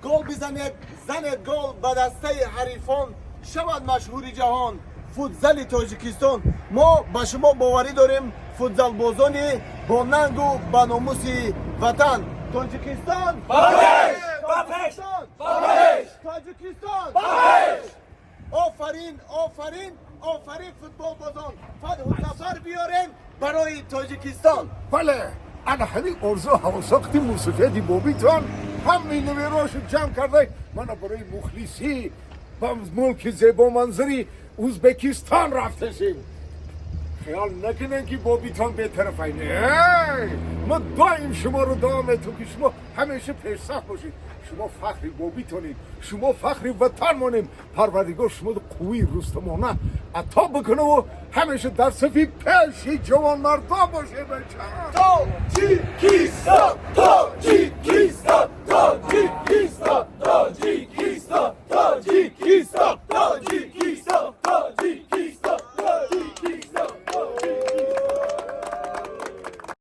Гол бизанед, занед гол ба дастаи ҳарифон, шавад машҳури ҷаҳон футзали Тоҷикистон. Мо ба шумо боварӣ дорем, футзалбозони бо нангу ба номуси ватан. Тоҷикистон Ба пеш! Ба пеш! Ба пеш! Тоҷикистон! Ба пеш! Офарин, офарин, офарин, футболбозон, фатҳу зафар биёрем барои Тоҷикистон. Бале, ана ҳамин орзу ҳавосоқти мусофияти бобитон ҳамаи неверошу ҷамъ карда, мана барои мухлисӣ ба мулки зебоманзари Узбекистон рафташем. Хиёл накунем, ки бобитон бетарафай. Не, ма доим шуморо дуо метум, ки шумо ҳамеша пешсаф бошед. Шумо фахри бобитонед, шумо фахри ватанмонем. Парвардигор шуморо қуввии рустамона ато бикунаву ҳамеша дар сафи пеши ҷавонмардон бошед, бача. Тоҷикистон! Тоҷикистон! Тоҷикистон!